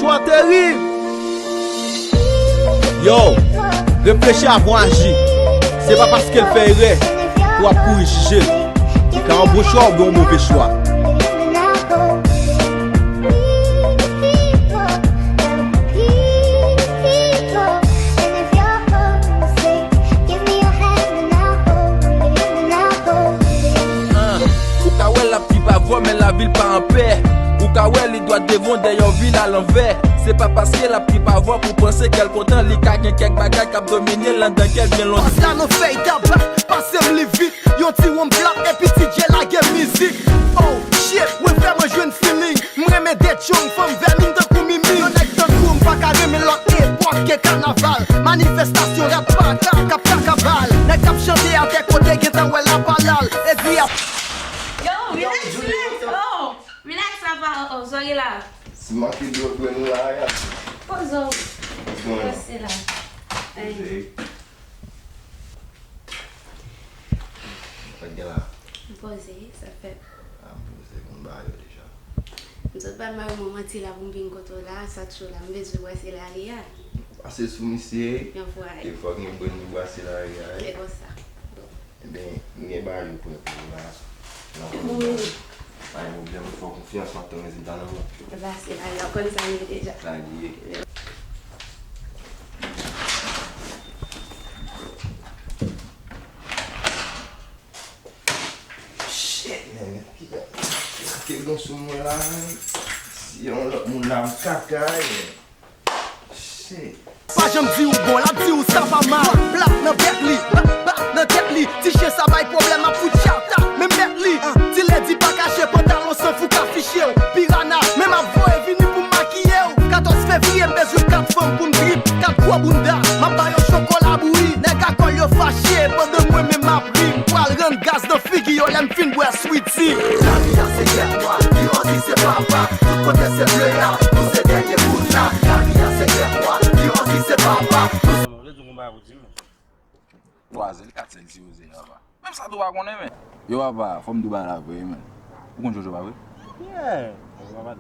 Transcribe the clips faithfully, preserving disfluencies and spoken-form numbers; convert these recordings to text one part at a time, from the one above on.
Chwa terib! Yo, reflechi avan w aji. Se pa paske l fè erè ke w ap kouri jije l. Li ka yon bon chwa oubyen yon move chwa. Ou ka wè l ap viv avè w, men lavi l pa anpè. Ou ka wè li dwat devan w, dèyè w vin alanvè. Se pa paske l ap viv avè w pou w panse kè l kontan. Li ka gen kèk bagay k ap domine l anndan kè l byen lontan. Sa nan fèy tabak, pase m li vit. Yon ti wonm plap, epi ti djè lage mizik. Oh, shit, mwen vrèman jwenn feeling. M renmen de chong, fanm vèmin tankou Mimi. Yon nèg tankou m pa ka renmen lòt epòk ke kanaval. Manifestasyon, rap, pa ka, k ap ka kabal. Nèg k ap chante atè kote gentan wè lapalal. Egri ap Yo, relax, relax. Oh, relax, papa. Oh, oh, sorry la. Si manke dlo dwe nou la, ya. Poze w. What's going on? Pase la. Poze. Sa k gen la? M poze, sa fèt. A, m poze, konn bagay yo deja. M sot bay mari mwen manti la pou m vin kote w la, sa t cho la, m bezwen brase lari a. Pase sou misye. Yon fwa. E fòk gen brenn pou brase lari a, wi. E konsa. Bon. Ebyen, m gen bagay yo prè pou ou la. Nan bon, men. Pa gen pwoblèm, fè w konfyans, m ap tann rezilta nan men w. Pase lari a, w konn sa m ye deja. Sa li ye. Shit, man. Ki bagay? Ki gon sou mwen la, man. Si yon lòt moun la, m kakay, man. Shit. Pa janm di ou bon, l ap di ou sa pa mal. Plak nan bèk li, ba, ba, nan tèt li. Ti chen sa bay pwoblèm, ap fout chata. Men mèt li, ti ledi pa kache pantalon san fou ka fiche w. Pirana, men m ap voye vini pou m makiye w. Katòz fevriye, m bezwen kat fanm pou m trip. Kat gwo bounda, m ap ba yo chokola bouyi. Nèg a kòl yo fache, pandan mwen menm m ap ri. M pral rann gaz nan figi yo lè m fin bwè Sweetie. Lavi a se tèt nwa, pi anvi se papa. Tout kote se ble a, nou se dènye bout la. Lavi a se tèt nwa, pi anvi se papa. Yo di yon bagay pou di m. Twa zèl, kat zèl, si yo zèl, papa. Menm sa tou pa konnen, men. Yo, papa, fò m di w bagay la vre, men. Ou konn Jojo, pa vre? Yeah.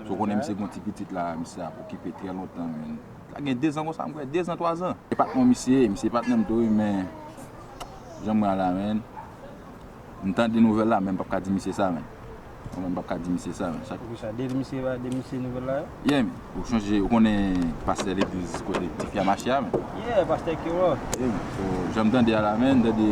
Ou konnen misye gen yon ti pitit la, misye ap okipe trè lontan, men. Sa gen dezan konsa, m kwè, dezan, twazan. E patnè misye ye, misye patnè m tou, wi, men jan m wè a la, men. M tande nouvèl la, men m p ap ka di misye sa, men. Mwen menm m p ap ka di misye sa, men. Poukisa? De misye pa, de misye nouvèl la yo? Yeah, men. Ou chonje, ou konnen pastè legliz kote tifi a mache a, men. Yeah, pastè Kewò. Yeah, men. So, jan m tande a la, men, m tande,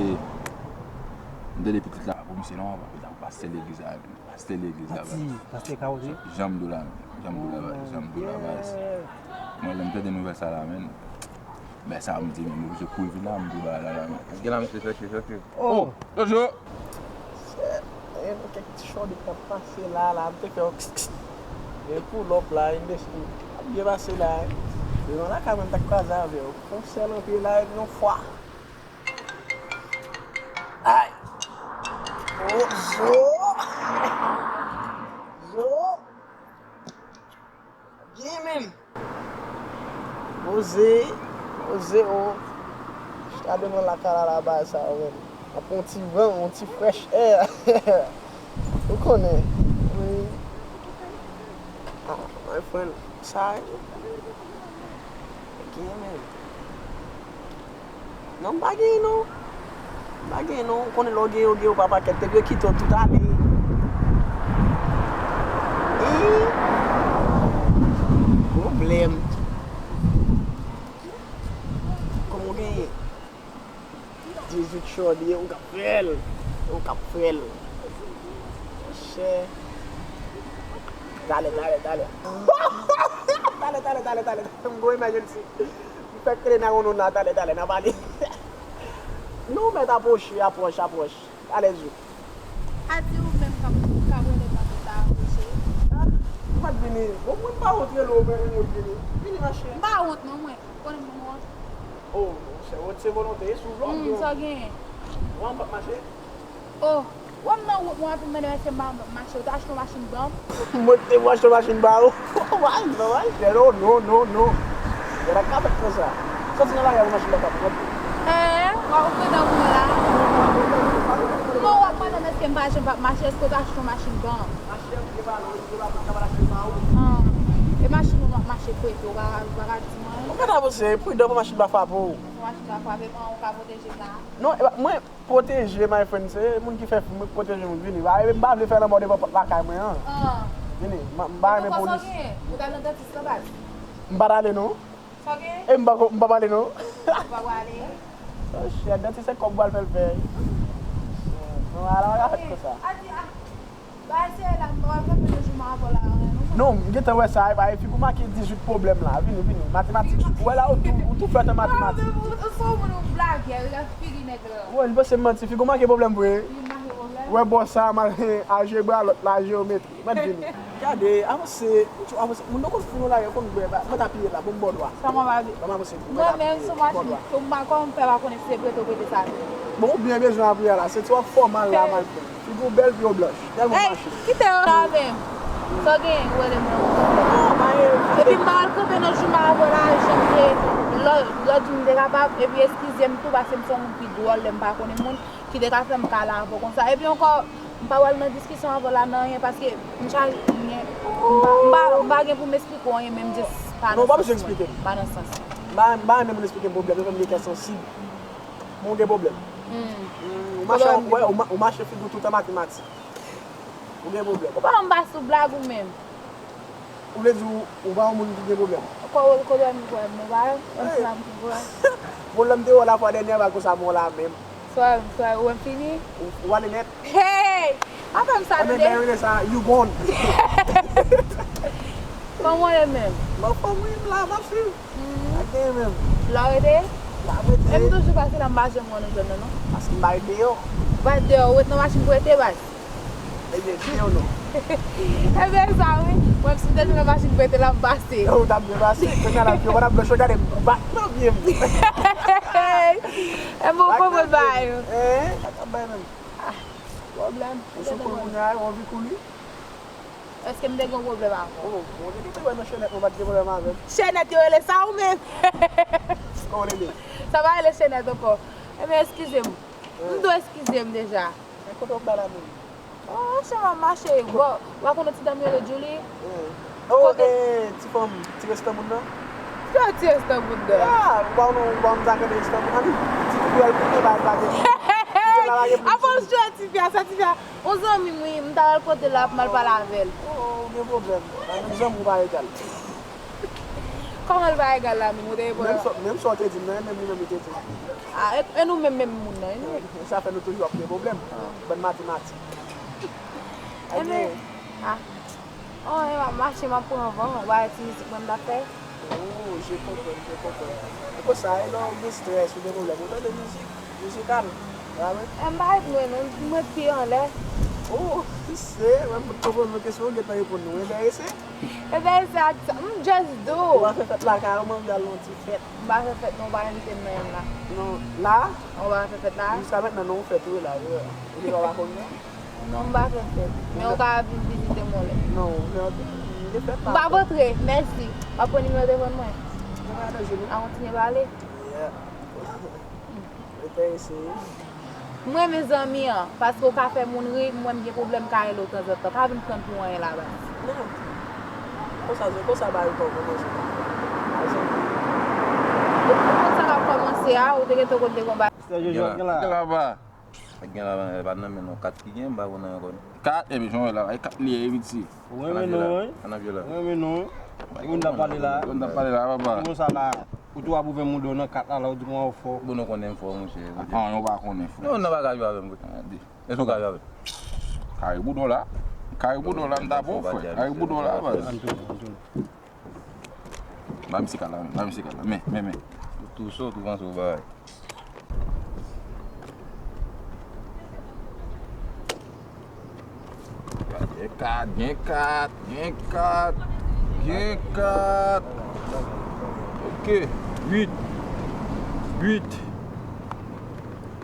m tande pitit la, pou misye non, pastè legliz la, pastè legliz la, pastè Kewò, wi. Jan m di w la, men. Jan m di w la, baz. Jan m di w la, baz. Mwen, lè m tande nouvèl sa la, men. Men sa m di, men, m oblije kouri vin la, m di w bagay la, la, men. Gen la, mesye, chèche, chèche. Oh! Jojo! Sè, e nou kèk ti chòdi k ap pase la, la, m te fè yon ks, ks. Gen pull up la, m te ap byen pase la. Devan lakay mwen, m t ap kwaze avè w. Fon sèl antre la, epi yon fwa. Ay! Oh, zo! Zo! Byen menm. Poze, poze, o. Chita devan lakay la, la, bagay sa yo menm. Ap pran yon ti van, yon ti fresh air. Ou konnen. Wi. Ah, my friend, sa, ok, menm. Non, m pa genyen non. M pa genyen non. Ou konnen lè w genyen, w genyen, w pa pakèt. Depi yo kite w, tout ale. Ih! Pwoblèm. Kòman w genyen? Dizuit chòdi, ou k ap fè l. Ou k ap fè l. Chè. Talè, talè, talè. Talè, talè, talè, talè. M gon emergency. M fèk rele nine one one la, talè, talè, n a pale. Non, mèt apwoche, apwòch, apwòch. Alèz ou. A di ou menm k ap, k ap rele m nan tout sa, apwoche. Ah, ou pa t vini. Bon, mwen pa wont rele w, men ou vini. Vini, mache. M pa wont, non, mwen. Konnen m wont. Oh, monchè, wont se volonte. E sou vlòg, hmm, sa w genyen? Wè m p ap mache. Oh, wè m nan wout mwen, w ap vin mande m èske m pa mache. Ou ta achte yon machin ban m? Mwen te pou achte yon machin ba ou. Why, no, why? Non, non, non, non. Yo pa ka fè konsa. Sòti nan lari a pou machin la pa pwòp. Eh, w ap pretan pou mwen la. Non, w ap mande m èske m pa janm p ap mache, èske w ta achte yon machin ban m? Mache, m te ba nou, m te ba nou, m ta pral achte ba ou. Ah, e machin ou m ap mache. Kwete, ou pa, ou pa ka di m anyen. Ou pa ta panse, pridan pou machin pa frape w. Pou machin pa frape m, ou ka pwoteje m la. Non, e pa, mwen, pwoteje, my friend, se moun ki fè fi, mwen pwoteje moun, vini. Pa, m pa vle fè lanmò devan pòt lakay mwen an. Ah. Vini, m, m pa renmen polis. Ou t al nan dantis la, baz? M pa t ale, non. Sa w gen? E m pa ko-, m pa pale, non. Ou pa pale? Oh, shit, dantis se kòb pral fè l fè. Non, ala, ala, fèt konsa. Adi, ah. Ba, se la, m pa pral kanpe nan jouman avè w la, non. Non, m gentan wè sa, e pa, e figi w make dizuit pwoblèm la, vini, vini, matematik, ou wè la, ou tou, ou tou fèt an matematik. Ou se yon moun, ou blagè, regarde figi nèg la. Wè, li panse m manti, figi w make pwoblèm vre. Li make pwoblèm. Wè, bò sa, mal, aljebra, lòt la, jeyometri. Mwen vini. Gade, avanse, avanse. Moun yo konn fou nan lari, yo konn bwè, ba, mwen ta piye la, bon, m ba w dwa. Sa mwen pa di. Ban m avanse, mwen ta piye, m ba w dwa. Mwen menm sou machin, kòm m pa, kòm m pa konnen si se prete ou prete sa tou. Bon, ou byen bezwen apiye la, se ti w ap fòmal la, hey, mal fè. Figi w bèl, pye w blanch. Tèlman mache. Hey, kite yo la menm. Sa w genyen, ou rele mwen. Non, pa gen. Epi m pa al kanpe nan jouman avè w la, jan m te, lò, lòt jou m te kapab, epi eskize m tou, paske m se yon moun ki dwòl, lè m pa konnen moun. Ki te ka fè m kale avè w konsa. Epi ankò, m pa pral nan diskisyon avè w la nan anyen, paske m chaje, m gen, m pa, m pa, m pa gen pou m esplike w anyen, men m just pa nan sans mwen. Non, w pa bezwen eksplike m. Pa nan sans mwen. M pa, m pa renmen moun eksplike m pwoblèm yo, men m gen kè sansib. Men w gen pwoblèm. Hmm. Hmm, ou mache, pwoblèm, ou, ou ma-, ou mache figi w tout an matematik. Ou gen pwoblèm. Ou pa wè m pa sou blag ou menm. Ou vle di ou, ou pa yon moun ki gen pwoblèm? Ko-, kote w wè m gen pwoblèm, non, pa wè m, menm si m ap gen pwoblèm. Bon, lè m te wè w la fwa dènyè, pa konsa m wè w la menm. Sa w wè m, sa w wè m fini? Ou, ou ale nèt. Hey! Pa fè m sa, tande. Anben, lè yo rele sa, you gone. Kòman w ye menm? M anfòm, wi, m la, m ap swiv. Mhm. Ak genyen menm. La w rete? La m rete. E m toujou pase la, m pa janm wè nou jwenn nan, non. Paske m pa ret deyò. Ou pa ret deyò, ou ret nan machin pou rete, baz. Ebyen, kite yo non. Ebyen, sa wi. Mwen, si m te nan machin prete la, m pase. Ou t ap byen pase. Kounye a la, pye w pa t ap blanch, gade, bat nan pye m. Ebyen, ou konprann bagay yo. Hein? Sa t ap bay menm. Ah, pwoblèm. Ou sou koul kounye a, ou anvi koul wi. Èske m te gen yon pwoblèm avè w? Oh, bon, depi te wè nan Chenèt, mwen pa t gen pwoblèm avè l. Chenèt, yo rele sa ou menm? Kòman w rele? Sa pa rele Chenèt ankò. Ebyen, eskize m. M tou eskize m deja. Men kote w pral la menm? Oh, chè m ap mache. Bon, w pa konn yon ti dam yo rele Julie? Oh, eh, ti fanm, ti restan moun nan? Ki ti restan moun nan? Ya, ou pa konn, ou pa konn sa k rele restan moun nan, wi. Ti koukou al koute, ba, ba, gen. Apa w jwe ti fi a, sa ti fi a? Yon zanmi m, wi, m ta al kote l la pou m al pale avè l. Oh, ou gen pwoblèm. Zanmi w pa egal. Kòman l pa egal la menm? Ou te reponn. Menm sa, menm sa w te di m nan, e menm li menm li te di m. Ah, e, e nou menm, menm moun nan, e nou menm. Sa fè nou toujou ap gen pwoblèm. Bann matematik. Ebyen, ah. Oh, e m ap mache, m ap pran van, ou pa wè ti mizik mwen m t ap fè? Oh, je konprann, je konprann. E konsa, e lè w gen strès, ou gen pwoblèm, ou tande mizik, mizikal. Amen. E m pa ret mwen non, m ret pye anlè. Oh, se, mwen m t ap poze w kesyon, ou gentan reponn nou. Enterese? Enterese ak sa, m just do. Ou pa fè fèt lakay ou, m anvi al nan yon ti fèt. M pa fè fèt non, ou pa envite m nan youn la. Non, la? Ou pa fè fèt la? Jiska mentnan non, ou fèt ou ye la, ou gentan pa konn non? Non, m pa fè fèt. Men ou ka vin vizite m yon lè. Non, m te fèt la. M p ap antre, mèsi. W ap pran nimewo telefòn mwen? Mwen pa nan je nou. A kontinye pale. Yeah. Enterese wi. M renmen zanmi an, paske w ka fè moun ri, m wè m gen pwoblèm, m ka rele w tanzantan. Pa vin pran l pou anyen la, baz. Non. Konsa, se konsa bagay yo kòmanse. Ou konn sa k ap kòmanse a, ou te gentan konn te gon bagay. Mistè Jojo, gen la. Gen la, pa. Gen la, pa nan men non. Kat ki gen, m pa konn anyen ankò non. Kat, epi jan w wè la, e kat li ye, wi, ti. Ou renmen non, wi. Ann ap jwe la. Ou renmen non, wi. Moun t ap pale la. Moun t ap pale la, papa. Konsa la, ou tou ap ouvè mouda w nan kat la, la, ou di kòman w fò. Bon, nou konnen m fò, monchè. Ah, nou pa konnen fò. Non, nou pa ka jwe avè m, vre. Gade. Èske w ka jwe avè m? Kare bouda w la. Kare bouda w la, m ta ba w, frè. Kare bouda w la, baz. Ann tounen, ann tounen. Ba misye kat la, men. Ba misye kat la. Men, men, men. Ou tou cho, ou tou panse ou bagay. Gen kat, gen kat, gen kat, gen kat. Ok. Uit. Uit.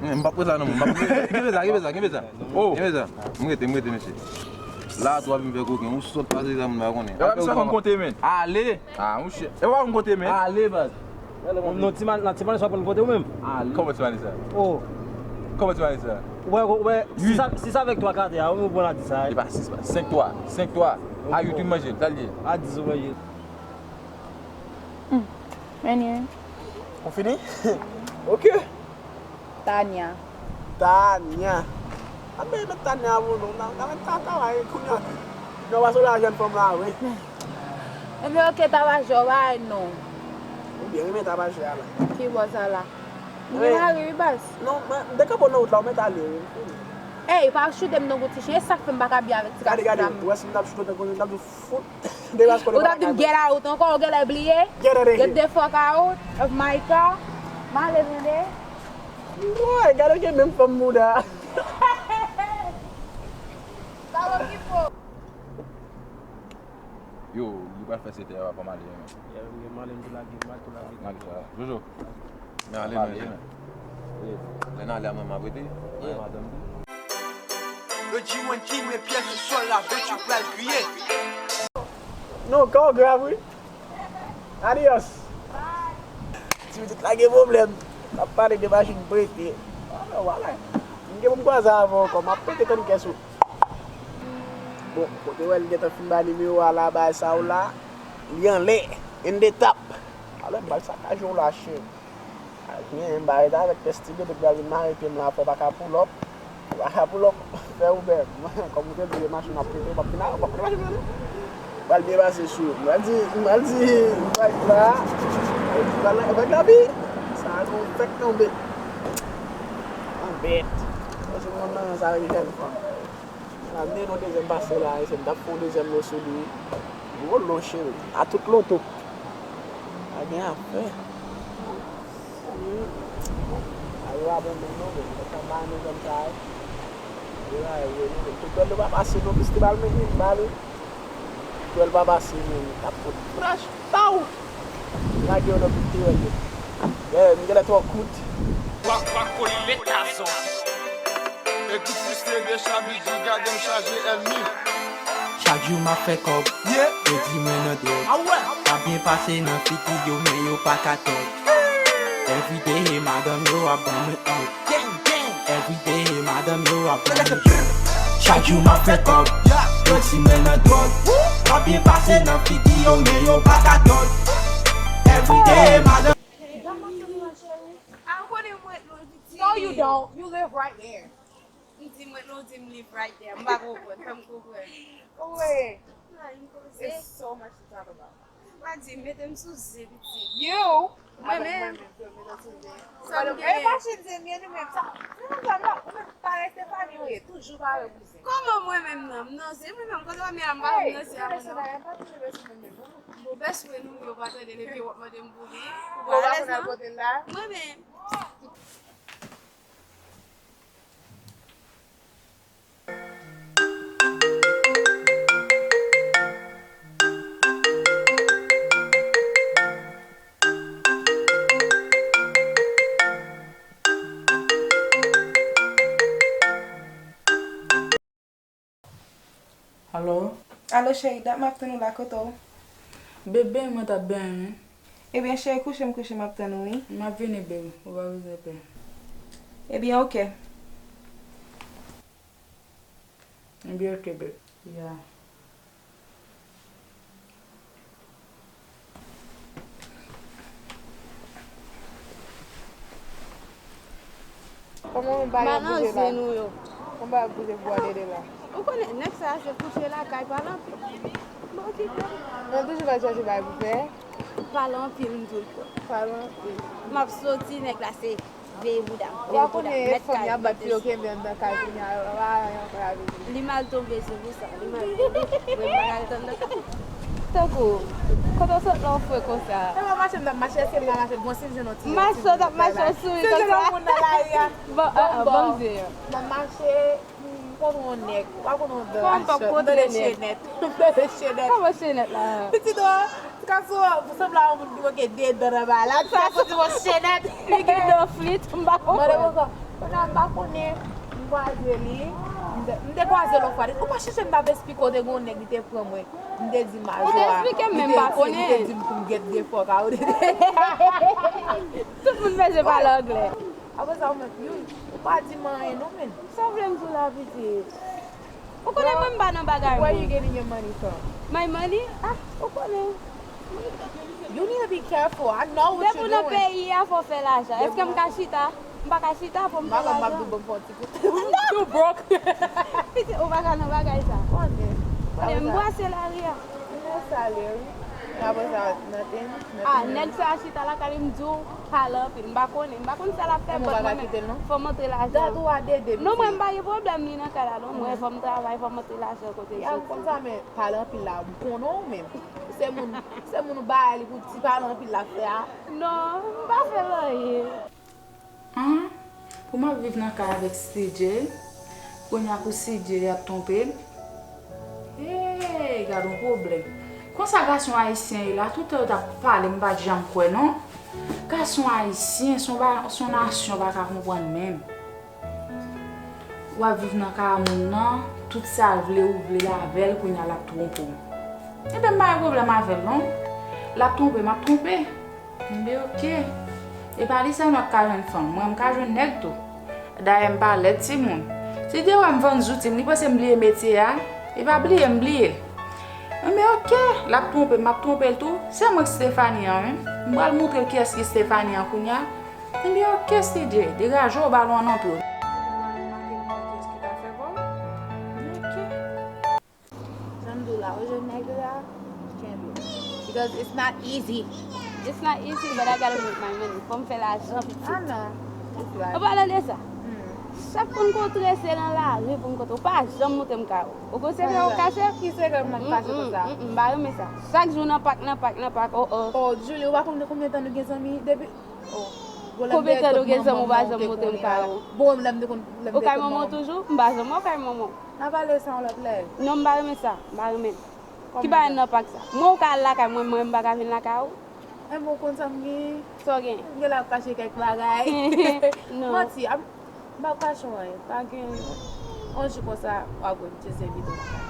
Men, m p ap prese la non, m p ap, kenbe sa, kenbe sa, kenbe sa. Oh, kenbe sa. M rete, m rete, mesye. La, tou ap vin fè koken. Ou sòt pase egzanmen, m pa konnen. E pa misye konn konte, men. Ale. Ah, monchè. E pa konn konte, men. Ale, baz. Non, ti mal, non, ti mal, sa konn konte ou menm? Ale. Kòman ti mal sa? Oh. Kòman ti mal sa? Ou wè, ou wè, sis, sis avèk twa kate a, ou bon la di sa. E pa sis, pa senk twa. Senk twa. A uit ou manje, sa l ye. A dis ou manje. Anyway. Ou fini? Ok. Tanya. Tanya. A men met Tanya pou nou. Nan nan met Tata la e kounye a. Yo pa sou la jèn fanm la wi. Ebyen ok Tabajè w pa ay non. Ou byen renmen Tabajè a la. Ki bò sa la? M gen mari wi baz. Non, mwen m te kanpe w nan wout la, ou mèt ale wi. Ey pa choute m non pou ti chen, e sa k fè m pa ka byen avèk ti gason sa. Gade gade, ou wè si m t ap choute w te konnen m t ap di w fout. Demas konnen Ou t ap di m get out ankò, ou genlè bliye? Get out of here. Get the fuck out of my car. M ale tande. Woy, gade gen menm fanm bouda. Sa w okipe w. Yo, li pral fè sèt è a, fò m ale wi. Yeah, m gen m ale m tou lage, m al tou lage. Lage sa. Jojo. Men ale men. Lè n ale a mwen m ap rete. Wi, madanm tou. Yo G one King men pyè sou sòl la, Betty pral kriye. Non, ka w grav wi. Adios. Ti pitit la gen pwoblèm. L ap pale de machin prete. Wala, wala. M gen pou m kwaze avè w ankò, m ap pete tann kès ou. Bon, kote w wè l gentan fin bay nimewo a la, bay sa w la, li anlè, in the top. Alò, m pral sakaje w la, chen. Al byen, m pa ret avèk pès ti bebe k pral vin mare pye m la, fò w pa ka pull up. Ou pa ka pull up, fè Uber. Kòm ou te di, machin ap pete, w p ap fin avè w, w p ap konnen machin pete. Pral byen pase sou yo. M pral di, m pral di, m pral di la, m pral nan vag la pi. Sa a nou fèk tonbe. Anbèt. Paske moun nan sa vin jèn fanm. L ap mennen yon dezyèm pase la, se m t ap fè yon dezyèm lo sou li. Gwo lo cheri, a tout loto. Pa gen afè. Hmm. A yo pa bon moun non, men. Nèg sa pa renmen zòn sa yo. Yo pa renmen non, men. Tout bèl yo pa pase non, plis te bal men, men, bale. Twèl pa pase menm, t ap fout frèch, taw! Lage yo nan tout twèl yo. Dayè, m genlè twò kout. Wap wap kolile tazon. Epi plis te decha bidji gade m chaje èlmi. Chak jou m ap fè kòb, yo di mwen nan dwòg. Pa byen pase nan figi yo, men yo pa ka tòg. Everyday madanm yo ap ban mwen hug. Everyday madanm yo ap ban mwen hug. Chak jou m ap fè kòb, yo di mwen nan dwòg. Pa byen pase nan figi yo, men yo pa ka tòg. Everyday madanm. No, you don't. You live right there. M di mwen non, di m live right there. M pa konprann. Fè m konprann. Wait. There's so much to talk about. Pa di, mete m sou zen, pitit. You? Mwen menm? Sa m gen? E machin zen li ye li menm. Sa, se konsa, non, ou menm, parèy Stefani ou ye, toujou pare pou zen. Kòman mwen menm nan? M nan zen, mwen menm, kote w ap mete m, m pa konn nan zen a mwen non. Bon, bèswen nou, yo pa tande, depi w ap mande m pou li. Ou pa alèz non? Mwen menm. Alo? Alo cheri, dat m ap tann ou la, kote w? Bebe, mwen t ap benyen wi. Ebyen cheri, kouche m kouche m ap tann ou wi. M ap vini bebe, ou pa bezwen pè. Ebyen oke. Ebyen oke bebe. Ya. Kòman w bagay ap bouje la? Kòman bagay ap bouje pou w ale de la? Ou konnen nèg sa a se kouche lakay, pale anpil. Bon, okipe. Mwen toujou pral chèche bagay pou fè. Pale anpil m di w. Pale anpil. M ap soti, nèg la se veye bouda m. Ou pa konnen e fanm y ap bat pou yo kenbe anndan kay kounye a, yo pa anyen ankò y ap vini. Li mal tonbe se pou sa, li mal tonbe. Mwen m pa ka ret anndan kay. Tankou, kote w sot la w fre konsa? E pa mache m t ap mache, èske m ka mache? Bon, si m jwenn yon ti, m ap sot ap mache yon souri konsa. Si m jwenn yon moun nan lari a, bon, bon, bon, m ap mache, m kontre yon nèg, ou pa konn yon dan la, m tande chenèt, m tande chenèt. Kòman chenèt la? Pitit ou, ti gason, pou sanble a yon moun ki manke de dan nan bagay la, ti gason di yon chenèt. Li gen dan flit, m pa konprann. Mande m ankò. Kounye a m pa konnen, m kwaze li, m te, m te kwaze l yon fwa. Ou pa chèche m t ap esplike w te gen yon nèg li te pran mwen. M te di m a Joa. Ou te esplike m men m pa konnen. Li te di m pou m get the fuck out. Tout moun bezwen pale anglè. Apre sa ou menm, youn, ou pa di m anyen non, men. Sa w vle m di w la, pitit? Ou konnen mwen m pa nan bagay moun. Where you getting your money from? My money? Ah, ou konnen. You need Be careful. I know what you're doing. Depi w nan peyi a, fò w fè lajan. Èske m ka chita? M pa ka chita, fò m fè lajan. M pa konn, m ap di w ban m fè yon ti kout. Too broke. Pitit, ou pa ka nan bagay sa. Konnen. Konnen, m brase lari a. M nan sale, wi. Apre sa, nothing, nothing. Ah, nèg sa a chita lakay li, m di w, pale anpil. M pa konnen, m pa konn sa l ap fè, but mwen menm, fò m antre lajan. Non, mwen, m pa gen pwoblèm li nan kay la, non. Mwen, fò m travay, fò m antre lajan kote l soti. Konsa, men, pale anpil la, m konnen w menm. Se moun, se moun ou bay li pou ti pale anpil l ap fè a. Non, m pa fè l anyen. An, pou m ap viv nan kay avèk C J, kounye a pou C J y ap twonpe l. Hey, gad yon pwoblèm. Konsa gason ayisyen ye la, tout tan yo t ap pale, m pa t janm kwè non. Gason ayisyen, se yon ba-, se yon nasyon pa ka konprann menm. W ap viv nan kay a moun nan, tout sa l vle, ou vle l avè l, kounye a l ap twonpe w. Ebyen, m pa gen pwoblèm avè l non. L ap twonpe, m ap twonpe. M di, oke. E pa li sèlman k ka jwenn fanm. Mwen, m ka jwenn nèg tou. Dayè, m pa lèd, timoun. Si te wè m vann zouti m, li panse m bliye metye a. E pa bliye, m bliye. M di, oke. L ap twonpe m, m ap twonpe l tou. Se mwen k Stephanie an, wi. M pral montre l kiyès ki Stephanie an kounye a. M di, oke, C J. Degaje w, balon an nan pye w. Oke. Jan m di w la, ou jwenn nèg la, kenbe. Because it's not easy. It's not easy, but I gotta make my money. Fò m fè lajan, pitit. Ah non. An palan de sa, chak pou n kontre, se nan lari pou n kontre. Ou pa janm montre m kay ou. Ou konn sekrè w kache? Ki sekrè m ap kache konsa? M pa renmen sa. Chak jou nan pak, nan pak, nan pak, oh, oh. Oh, Julie, ou pa konn konbyen tan nou gen zanmi? Depi, oh. Konbyen tan nou gen zanmi, ou pa janm montre m kay ou? Bon, lè m te konn, lè m te konn manman w. Ou kay manman w toujou? M pa janm wè w kay manman w. N a pale sa yon lòt lè. Non, m pa renmen sa. M pa renmen. Ki bagay nan pak sa? Mwen, ou ka al lakay mwen, mwen, m pa ka vin lakay ou? Enben, ou konn sa m gen? Sa w gen? M gen la ap kache kèk bagay. Non. Manti, ap, m pa kache w anyen. Pa gen yon jou konsa, w ap wè m te envite w lakay.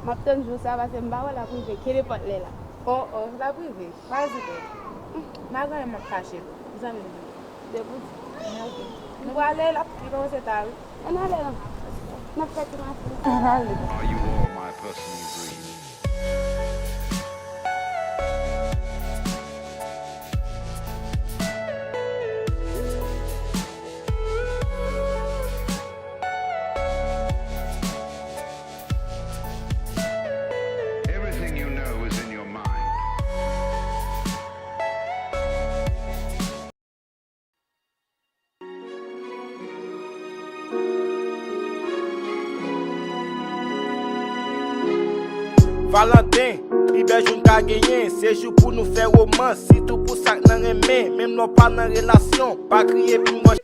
M ap tann jou sa, paske m pa wè l ap rive. Kenenpòt lè la. Oh, oh, l ap rive. Pa ezite. M pa gen anyen m ap kache. Zanmi m. Debout. Ok. Nou prale, l ap, li kòmanse ta, wi. Ann ale non. N ap fè ti mache. Ann ale. Are you all my personal dreams? Everything you know is in your mind. Valentin, pi bèl jou n ka genyen, se jou pou nou fè womans, sitou pou sa k nan renmen, menm lè w pa nan relasyon, pa kriye pi mòch.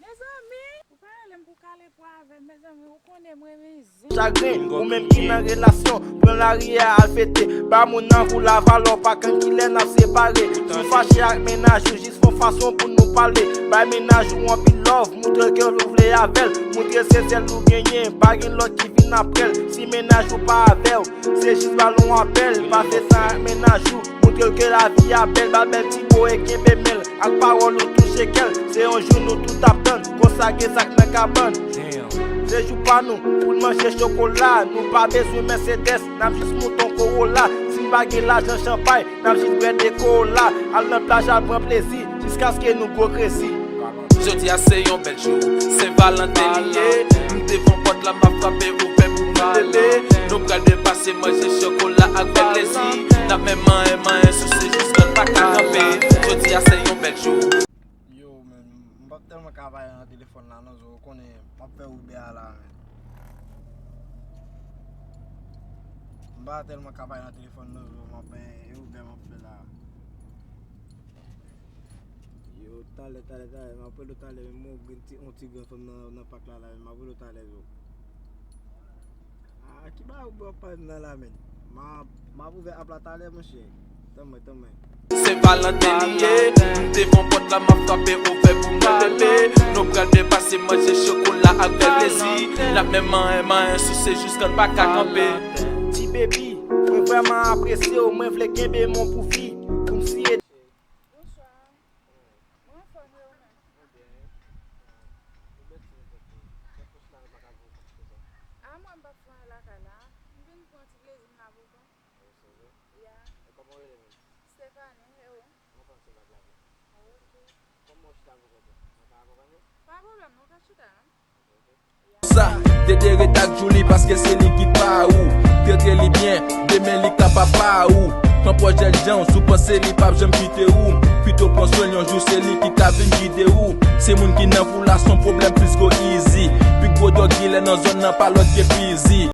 Mezanmi, ou pa rele m pou kale po avè m, mezanmi, ou konnen m renmen zen. Chagren, ou menm ki nan relasyon, pran lari a al fete, ba moun nan kou lavalè, pa konn kilè n ap separe. Si w fache ak mennaj ou, jis fè yon fason pou nou pale. Bay mennaj ou anpil love, moutre l ke ou vle avè l, moutre l se sèl ou genyen, pa gen lòt ki vin aprè l. Si mennaj ou pa avè w, se jis ba l yon apèl, pase tan ak mennaj ou, moutre l ke lavi a bèl, ba l bèl ti mo e kenbe men l. Ak pawòl ou touche kè l, se yon jou nou tout ap tann, konsa gen sa k nan kabann. Se jou pa nou, pou n manje chokola, nou pa bezwen Mercedes, n ap jis moute yon Corolla. Si n pa gen lajan chanpay, n ap jis bwè de Corolla, al nan plaj al pran plezi, jiskaske nou gwo krezi. Jodi a se yon bèl jou, Sen Valanten li ye. M devan pòt la, m ap frape, ouvè pou mwen bebe. Nou pral byen pase, manje chokola ak bèl plezi. N ap menm manyen, manyen, souse jiska n pa ka kanpe. Jodi a se yon bèl jou. Yo, men, m p ap tèlman ka pale nan telefòn la, non, Zo, ou konnen, m ap fè Uber a la, men. M pa tèlman ka pale nan telefòn, non, Zo, m ap, e, Uber m ap fè la. Yo, talè, talè, talè, m ap rele w talè, men mwen gen ti, yon ti grenn fanm nan, nan pak la, la, men m ap rele w talè, Zo. Ah, ki bagay ou ap pale nan la, men? M a, m ap ouvè app la talè, monchè. Tann mwen, tann mwen. Sen Valanten li ye, m devan pòt la, m ap frape, ouvè pou mwen, bebe. Nou pral byen pase, manje chokola ak bèl plezi. N ap menm manyen, manyen, souse jiska n pa ka kanpe. Ti baby, mwen vrèman apresye w, mwen vle kenbe men w pou vi. Kòmsi e Bonswa. Mwen anfòm, e ou menm? Ou byen? Ou byen ti nèg ou, kèk kouch la, ou pa ka gwo kouch konsa. A, mwen m p ap fè anyen lakay la. M vin pran ti plezi m la pou kò m. Ou serye? Kòman w rele menm? Stephanie, e ou? Mwen konn se lòt la vre. Ok. Kòman w chita pou kont ou? Mwen ka akonpanye w? Pa pwoblèm, nou ka chita, non? Ok. Sa, te de ret ak Julie paske se li ki pa ou. Trete li byen, demen li ka pa pa ou. Pran pwòch Jèljan, si w panse li p ap janm kite ou. Pito pran swen l yon jou, se li ki ka vin gide ou. Se moun ki nan foul la, se yon pwoblèm plis go easy. Pi gwo dòg dilè nan zòn nan pa lòt ke Fizi.